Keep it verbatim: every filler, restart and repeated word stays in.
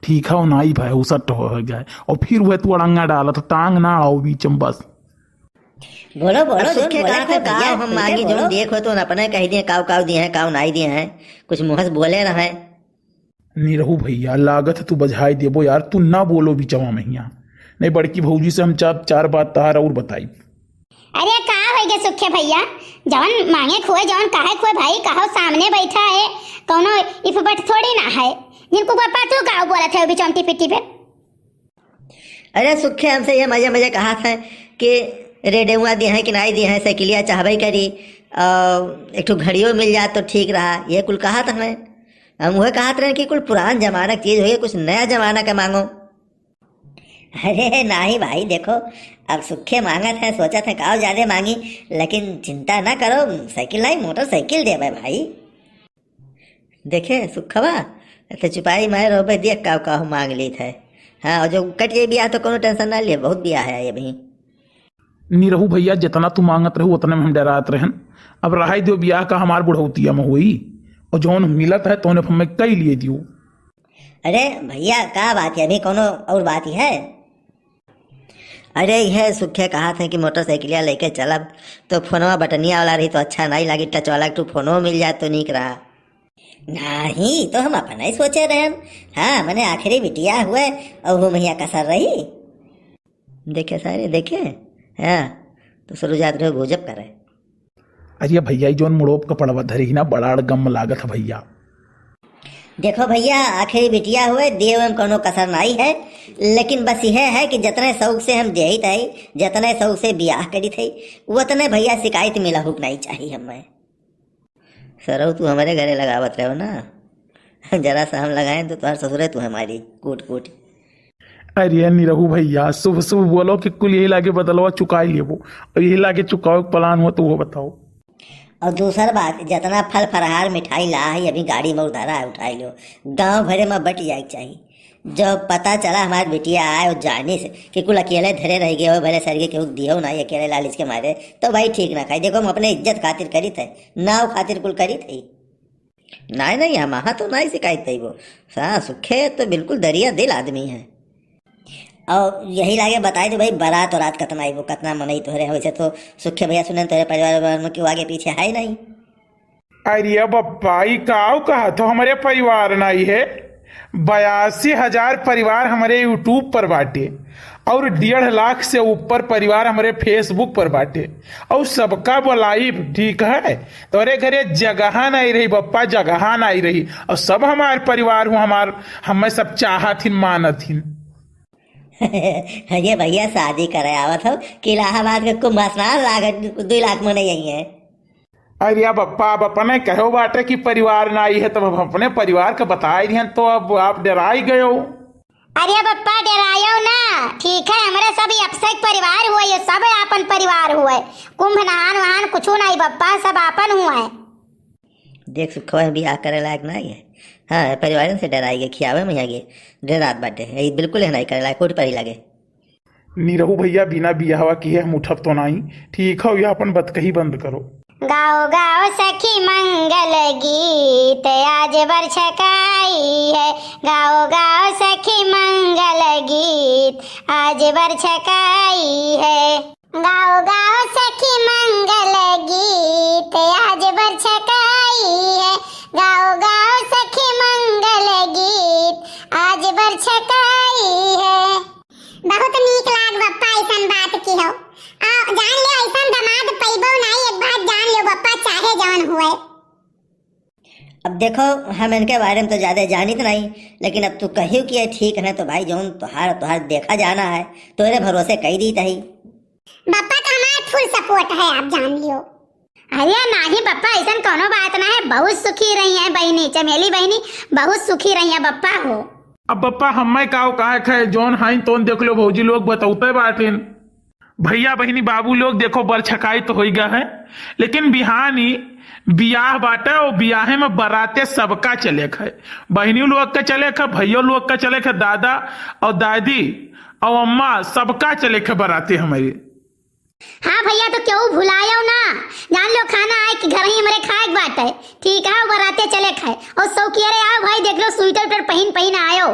ठीक है, नाई भाई, उ सट हो, हो जाए। और फिर वह तू अड़ंगा डालत, टांग ना अड़ाओ बीच में बस। बोलो, बोलो, अब जौन सुखे बोला कहा था था, भैया, काव हम बोले, मांगी, जौन बोलो। देख हो तो अपने कह दिए, काव, काव दिए हैं, काव नाई दिए हैं, कुछ मुँह से बोले रहे। निरहू भैया, लागत है तू बझाई देबो यार, तू ना बोलो बिचवा में हिया। नहीं, बड़की भौजी से हम चार, चार बात तहार और बताई। अरे का होइ गे सुखे भैया, जौन मांगे खुए, जौन कहे खुए भाई, कहो सामने बैठा है, कौनो इफबट थोड़ी ना है। जिनको पापा तू का बोलत है बिचौंती पिट्टी पे? अरे सुखे हमसे ये मजे मजे कहा था कि रेडियो दिए हैं कि नाई दिए हैं, साइकिलिया चाहबे करी, और एक ठो घड़ियो मिल जात तो ठीक रहा, ये कुल कहा था हमें। हम वह कहत रहे कि कुल पुरान जमाना की चीज हो गई, कुछ नया जमाना का मांगो। अरे नाही भाई, देखो, अब सुखे मांगत है, सोचत है काव ज्यादा मांगी, लेकिन चिंता ना करो, साइकिल नाही, मोटरसाइकिल देबे भाई। देखे सुखवा, तो चुपाई मारे रहबे, देख काव काव मांग लेत है। हाँ, और जो कट जाए बियाह तो कोनो टेंशन ना लिए, बहुत बियाह है अभी। निरहू भैया, जितना तू मांगत रहू उतने में हम डरात रहन। अब रहाई दो बियाह का, हमार बुढ़ौतिया में होई, और जौन मिलत है तौने हमें कई लिए दियो। अरे भैया, का बात है, अभी कोनो और बात ही है? अरे यह सुखे कहा थे कि मोटरसाइकिलिया लेके चलब तो फोनवा बटनिया वाला रही तो अच्छा नहीं लागी, टच वाला, एक ठो फोनो मिल जाए तो नीक रहा। नाही, तो हम अपना ही सोचे रहन। हाँ, मने आखिरी बिटिया हुए और वो मैया कसर रही। देखे सारे, देखे? हाँ, तो शुरू जात रहे गुजब करे। अरे भैया, ई जौन मुड़ोप कपड़वा धरी ही ना, बड़ा गम लागत है भैया। देखो भैया, आखिरी बिटिया हुए, देवे में कोनो कसर नाई है, लेकिन बस यह है कि जतने शौक से हम देहित है, जतने शौक से बियाह करित है, उतने भैया शिकायत मिला हुक नाई चाहिए हमें। सरऊ, तू हमरे घरे लगावत रहो ना, जरा सा हम लगाएं तो तोहर ससुरे तू हमारी कूट कूट। अरे निरहू भैया, शुभ शुभ बोलो कि कुल यही लागे बदलवा चुकाई लेबो, और यही लागे चुकावे के प्लान हुआ तो वो बताओ। और दूसर बात, जितना फल फरहार मिठाई ला है, अभी गाड़ी में उधारा है, उठाई लो, गांव भरे में बट जाए के चाहिए। जब पता चला हमार बिटिया आए और जाने से कि कुल अकेले धरे रह गए हो, भले सरगे केहू दियो ना, अकेले लालच के मारे, तो भाई ठीक ना खाई। देखो, हम अपने इज्जत खातिर करित है, नाव खातिर कुल करित है। नाई, नाई, हम यहाँ तो नाई शिकायत पाइबो। हाँ, सुखे तो बिल्कुल दरिया दिल आदमी है। और यही लागे बताई दो भाई, बारात और रात कितना आइबो, कितना मनई तोहरे है। वैसे तो सुखे भैया सुने तोहरे परिवार, परिवार में क्यों आगे पीछे है ही नहीं। अरे बप्पा, ई काव कहा तो हमरे परिवार नाई है। बयासी हजार परिवार हमरे YouTube पर बाटे और डेढ़ लाख से ऊपर परिवार हमरे Facebook पर बाटे और सबका बोलाइब, ठीक है? तोरे घरे जगह नाई रही बप्पा, जगह नाई रही। और सब हमार परिवार हूँ, हमार, हमें सब चाहत हिन, मानत हिन। अरे भैया, शादी करे आवत हो कि इलाहाबाद के कुंभ स्नान लागत, दो लाख मनई आई है। अरे अब बप्पा, अब अपने कहो बाटे कि परिवार नाई है, तब हम अपने परिवार का बताए रहियन, तो अब आप डराई गयो। अरे बप्पा, डरायो ना, ठीक है, हमरे सब अफसर परिवार हुआ, ये सब आपन परिवार हुआ, कुंभ नहान वहान कुछ नाई बप्पा, सब आपन हुआ है। देख सुखवा, बियाह करे लायक नाई है। हाँ, परिवारन से डराई गए, खियावे में आगे डरात बाटे, ये बिल्कुल है नाई करे लायक, कोट पर ही लागे। निरहू भैया, बिना बियाहवा किहे हम उठब तो नाई। ठीक हौ, यह अपन बतकही बंद करो। गाओ गाओ सखी मंगल गीत आज बरछकाई है, गाओ गाओ सखी मंगल गीत आज बरछकाई है। गाओ गाओ सखी मंगल गीत आज बरछकाई है, गाओ गाओ सखी मंगल गीत आज बरछकाई है। बहुत नीक लाग बप्पा ऐसन बात की हो। आ, जान लियो ऐसन दामाद पैबो नाई, एक बात जान लियो बप्पा, चाहे जवन हुए। अब देखो, हम इनके बारे में तो ज्यादा जानित नहीं, लेकिन अब तू कहियो कि ये ठीक है तो भाई जौन तोहार, तोहार देखा जाना है, तोहरे भरोसे कही दीत ही। बप्पा तो हमार full support है, आप जान लियो। अरे नाही बप्पा, ऐसन कौनो बात ना है, बहुत सुखी रही है बहिनी, चमेली बहिनी बहुत सुखी रही है बप्पा हो। अब बप्पा हमें काव कहे खे, जौन हाइन तौन देख लो, भौजी लोग बतौते बाटिन। भैया बहिनी बाबू लोग देखो, बरछकाई तो होई गया है, लेकिन बिहानी बियाह बाटे, और बियाहे में बराते सबका चले खे, बहिनी लोग का चले खे, भैया लोग का चले खे, दादा और दादी और अम्मा सबका चले खे बराते हमारे। हाँ भैया, तो क्यों भुलायो ना, जान लो खाना आए कि घर ही हमरे खाए के बाटे, ठीक है, बराते चले खाए। और सौकियरे आओ भाई, देख लो स्वेटर उटर पहिन पहिन आयो,